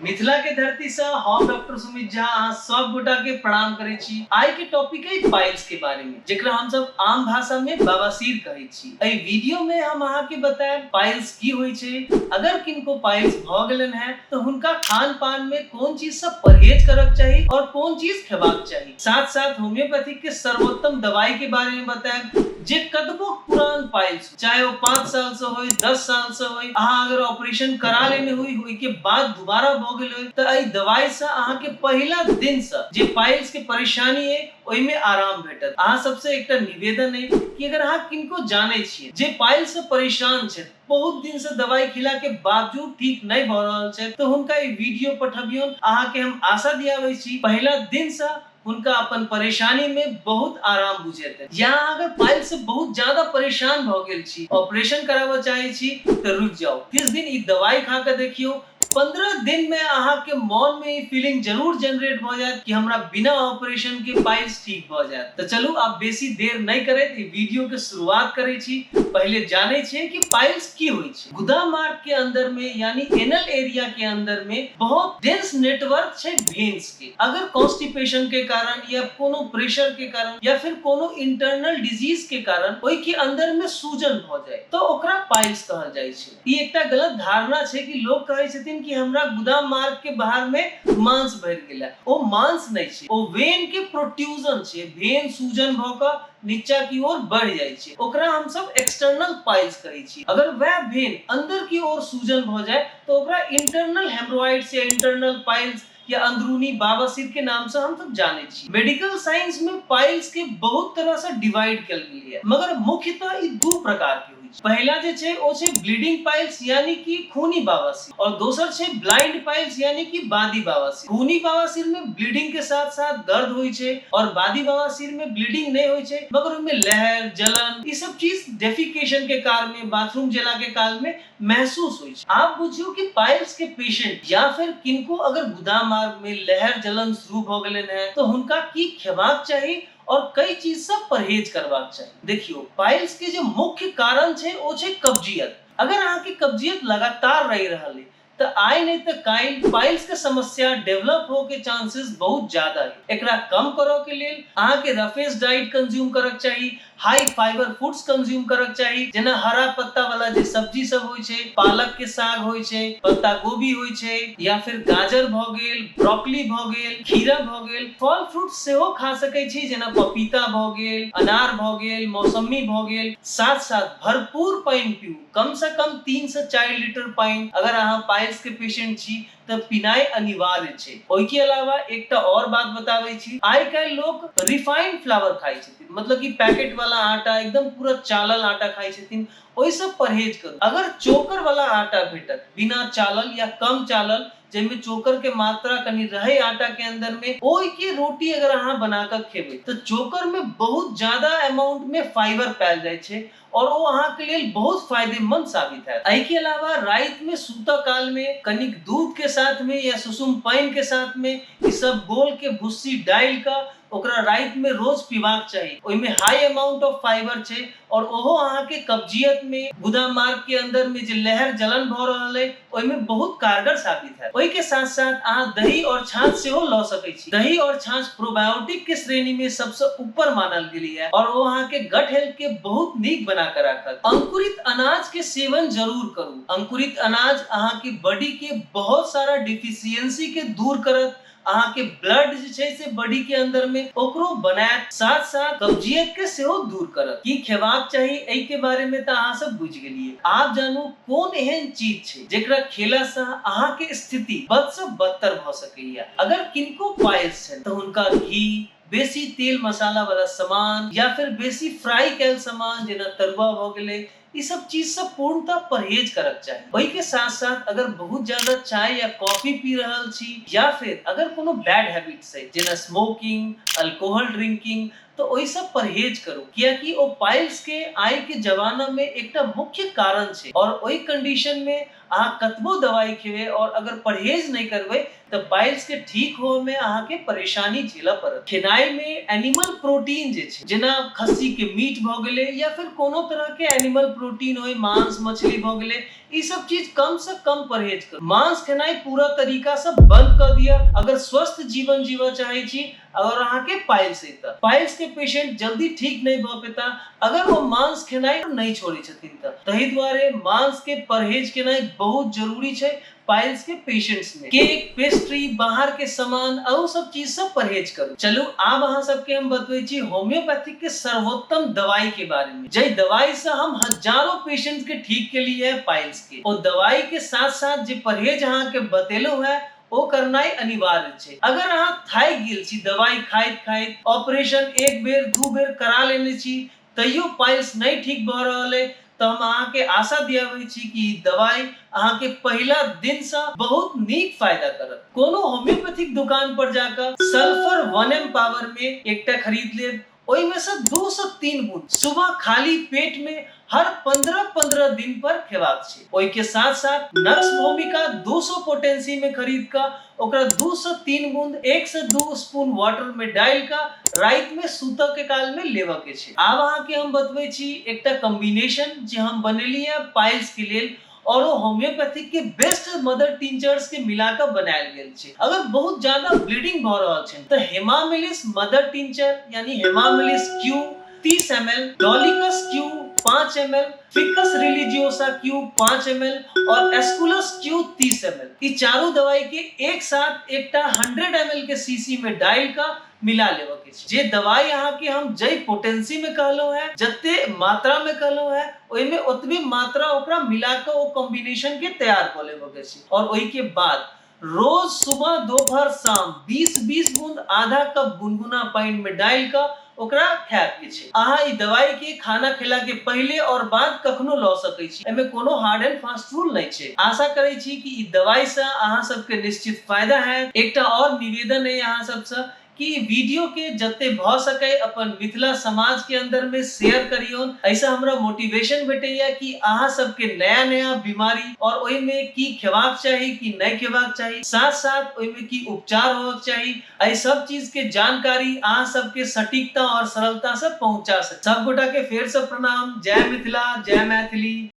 मिथिला के धरती से हम डॉक्टर सुमित झा अहाँ सब गोटा के प्रणाम करै छी। आइ के टॉपिक है पाइल्स के बारे में, जेकरा हम सब आम भाषा में बवासीर कहै छी। एहि वीडियो में हम अहाँ के बतायब पाइल्स की होइ छै, अगर किनको पाइल्स भ गेलन है तो हुनका खान पान में कोन चीज से परहेज करक चाही और कोन चीज खेबाक चाही। साथ साथ होम्योपैथिक के सर्वोत्तम दवाई के बारे में बतायब जे कतबो पुरान पाइल्स, चाहे वो 5 साल से होय 10 साल से होय, अहाँ अगर ऑपरेशन करा लेने हुई ओहि के बाद दोबारा भ गेल होय, तो एहि दवाई से अहाँ के पहिला दिन से जे पाइल्स के परेशानी है ओहि में आराम भेटत। अहाँ सबसे एकटा निवेदन है कि अगर अहाँ किनको जाने छियै जे पाइल्स से परेशान छै, बहुत दिन से दवाई खिला के बावजूद ठीक नहीं भ रहल छै, तो हुनका ई वीडियो पठबियौन। अहाँ के हम आशा दियाबै छी पहिला दिन से हुनका अपन परेशानी में बहुत आराम बुझेतै। या अगर पाइल्स से बहुत ज्यादा परेशान भ गेल छी, ऑपरेशन कराबऽ चाहे छी, तो रुक जाओ, 30 दिन ई दवाई खा के देखियो। 15 दिन में अहाँ के मन में ई फीलिंग जरूर जनरेट भ जायत कि हमरा बिना ऑपरेशन के पाइल्स ठीक भ जायत। तो चलू आप बेसी देर नहीं करैत ई वीडियो के शुरुआत करै छी। पहले जानै छियै कि पाइल्स की होइ छै। गुदा मार्ग के अंदर में यानी एनल एरिया के अंदर में बहुत डेंस नेटवर्क छै वेन्स के। अगर कॉन्स्टिपेशन के कारण या कोनो प्रेशर के कारण या फिर कोनो इंटरनल डिजीज के कारण ओहि के अंदर में सूजन भ जाय तो ओकरा पाइल्स कहल जाय छै। ई एकटा गलत धारणा छै कि लोग कहै छथिन कि हमरा गुदा मार्ग के बाहर में मांस भरि गेल है। ओ मांस नहीं छै, ओ when के प्रोट्यूजन छै। When सूजन भ क नीचा की ओर बढ़ जाय छै, ओकरा हम सब एक्सटर्नल पाइल्स कहै छी। अगर वह when अंदर की ओर सूजन भ जाय तो ओकरा इंटरनल हेमरोइड्स या इंटरनल पाइल्स या अंदरूनी बवासीर के नाम से हम सब जाने छी। मेडिकल साइंस में पाइल्स के बहुत तरह से डिवाइड कयल गेल है, मगर मुख्यतः ई दू प्रकार के होइ छै। पहला जे छै ओ छै ब्लीडिंग पाइल्स यानी कि खूनी बवासीर, और दोसर छै ब्लाइंड पाइल्स यानी कि बादी बवासीर। खूनी बवासीर में ब्लीडिंग के साथ साथ दर्द होइ छै और बादी बवासीर में ब्लीडिंग नहीं होइ छै, मगर ओहिमे लहर जलन ई सब चीज डेफिकेशन के काल में, बाथरूम जेला के काल में महसूस होइ छै। आप बुझियौ कि पाइल्स के पेशेंट या फिर किनको अगर गुदा मार्ग में लहर जलन शुरू भ गेलन है तो हुनका की खेबाक चाही और कई चीज से परहेज करबाक चाही। देखियो पाइल्स के जे मुख्य कारण छै ओ छै कब्जियत। अगर अहाँ के कब्जियत लगातार रहि रहल है तो आइ नहीं तो काल्हि पाइल्स के समस्या डेवलप हो के चांसेस बहुत ज्यादा है। एकरा कम करऽ के लेल अहाँ के रफेज डाइट कंज्यूम करक चाही, हाई फाइबर फूड्स कंज्यूम करक चाही, जेना हरा पत्ता वाला जे सब्जी सब होइ छै, पालक के साग होइ छै, पत्ता गोभी होइ छै, या फिर गाजर भ गेल, ब्रोकली भ गेल, खीरा भ गेल। फल फ्रूट सेहो खा सकै छी, जेना पपीता भ गेल, अनार भ गेल, मौसमी भ गेल। साथ साथ भरपूर पानि पीऊ, कम से कम 3 से 4 लीटर पानि। अगर अहाँ पाइल्स के पेशेंट छी तो पीनाइ अनिवार्य छै। ओहि के अलावा एकटा और बात बताबै छी, आइ काल्हि लोग रिफाइंड फ्लावर खाइ छथिन, मतलब कि पैकेट वाला आटा, एकदम पूरा चालल आटा खाइ छथिन। ओहि से परहेज करू। अगर चोकर वाला आटा भेटत, बिना चालल या कम चालल, जाहिमे चोकर के मात्रा कनी रहे आटा के अंदर में, ओहि के रोटी अगर अहाँ बना के खेबै तो चोकर में बहुत ज्यादा अमाउंट में फाइबर पायल जाइ छै और ओ अहाँ के लेल बहुत फायदेमंद साबित हैत। एहि के अलावा राति में सुतऽ काल में कनिक दूध के साथ में या सुसुम पानि के साथ में ई सब गोल के भुस्सी डालि कऽ ओकरा राति में रोज पीबाक चाही। ओहिमे हाई अमाउंट ऑफ फाइबर छै और ओहो अहाँ के कब्जियत में, गुदा मार्ग के अंदर में जे लहर जलन भ रहल है ओहिमे बहुत कारगर साबित हैत। ओहि के साथ साथ अहाँ दही और छाछ सेहो लऽ सकै छी। दही और छाछ प्रोबायोटिक के श्रेणी में सबसे ऊपर मानल गेली है और ओ अहाँ के गट हेल्थ के बहुत नीक बना के राखत। अंकुरित अनाज के सेवन जरूर करू। अंकुरित अनाज अहाँ के बॉडी के बहुत सारा डिफिशियंसी के दूर करत, अहाँ के ब्लड जे छै से बॉडी के अंदर में ओकरो बनायत, साथ साथ कब्जियत के सेहो दूर करत। की खेबाक चाही एहि के बारे में तो अहाँ सब बुझि गेलियै। आब जानू कोन एहन चीज छै जेकरा खेला से अहाँ के स्थिति बद से बदतर भ सकैया। अगर किनको पाइल्स छै तो हुनका घी, बेसी तेल मसाला वाला सामान या फिर बेसी फ्राई कैल सामान जेना तरुआ भ गेलै, ई सब चीज से पूर्णतः परहेज करक चाही। ओहि के साथ साथ अगर बहुत ज्यादा चाय या कॉफी पी रहल छी या फिर अगर कोनो बैड हैबिट्स है जेना स्मोकिंग, अल्कोहल ड्रिंकिंग, तो ओहि से परहेज करू, कियाकि ओ पाइल्स के आइ के जमाना में एकटा मुख्य कारण छै और ओहि कंडीशन में अहाँ कतबो दवाई खेबै और अगर परहेज नहीं करबै तो पाइल्स के ठीक होवे में अहाँ के परेशानी झेलऽ पड़त। खेनाइ में एनिमल प्रोटीन जे छै, जेना खस्सी के मीट भ गेलै या फिर कोनो तरह के एनिमल प्रोटीन होय, मांस मछली भ गेलै, ई सब चीज कम से कम परहेज करू। मांस खेनाइ पूरा तरीका से बंद कऽ दिअ अगर स्वस्थ जीवन जीवऽ चाहै छी। अगर अहाँके पाइल्स अइ तऽ पाइल्स के पेशेंट जल्दी ठीक नहि भऽ पेता अगर ओ मांस खेनाइ नहि छोड़ै छथिन तऽ। ताहि दुआरे मांस के परहेज केनाइ बहुत जरूरी छै पाइल्स के पेशेंट्स में। केक, पेस्ट्री, बाहर के सामान अहू सब चीज से परहेज करू। चलू आब अहाँ सबके हम बतबै छी होम्योपैथिक के सर्वोत्तम दवाई के बारे में, जै दवाई से हम हजारों पेशेंट के ठीक के लिए है पाइल्स के। ओ दवाई के साथ साथ जे परहेज अहाँ के बतेलहुं है ओ करनाइ अनिवार्य छै। अगर अहाँ थाकि गेल छी दवाई खाइत खाइत, ऑपरेशन एक बेर दू बेर करा लेने छी तैयो पाइल्स नहीं ठीक भऽ रहल है, तऽ हम अहाँके आशा दियाबै छी कि ई दवाई अहाँके पहिला दिन से बहुत नीक फायदा करत। कोनो होम्योपैथिक दुकान पर जाकऽ सल्फर 1M power में एकटा खरीद लेब, ओहिमे से 2 से 3 बूंद सुबह खाली पेट में हर 15-15 दिन पर खेबाक छै। ओहि के साथ साथ नक्स भूमिका 200 पोटेंसी में खरीद कऽ ओकरा 2 से 3 बूंद 1 से 2 स्पून वाटर में डालि कऽ राति में सुतऽ के काल में लेबऽ के छै। आब अहाँके हम बतबै छी एकटा कॉम्बिनेशन जे हम बनेलियै पाइल्स के लेल और ओ होम्योपैथिक के बेस्ट मदर टिंचर्स के मिला कऽ बनायल गेल छै। अगर बहुत ज्यादा ब्लीडिंग भऽ रहल छै तऽ हेमामिलिस मदर टिंचर यानी Hamamelis Q 30 ml, Dolichos Q 5 ml, Ficus religiosa Q 5 ml और एस्कुलस क्यू 30 ml, ई चारू दवाई के एक साथ एकटा 100 ml के सीसी में डालि कऽ मिला लेबऽ के छै। जे दवाई अहाँ के हम जै पोटेंसी में कहलहुं है, जते मात्रा में कहलहुं है, ओहिमे ओतबे मात्रा ओकरा मिला कऽ ओ कॉम्बिनेशन के तैयार कऽ लेबऽ के छै। और ओहि के बाद रोज सुबह दोपहर शाम 20-20 बूंद आधा कप गुनगुना पानि में डालि कऽ ओकरा खायब के छै। अहाँ ई दवाई के खाना खेला के पहिले और बाद कखनो लऽ सकै छी, एहिमे कोनो हार्ड एंड फास्ट रूल नहि छै। आशा करै छी कि ई दवाई से अहाँ सबके निश्चित फायदा हैत। एकटा और निवेदन अइ अहाँ सबसँ कि ई वीडियो के जते भऽ सकै अपन मिथिला समाज के अंदर में शेयर करियौन। एहिसँ हमरा मोटिवेशन भेटैया कि अहाँ सबके नया नया बीमारी और ओहिमे की खेबाक चाही की नहि खेबाक चाही, साथ साथ ओहिमे की उपचार होबक चाही, एहि सब चीज के जानकारी अहाँ सबके सटीकता और सरलता से पहुंचा सकी। सब गोटा के फेर से प्रणाम। जय मिथिला, जय मैथिली।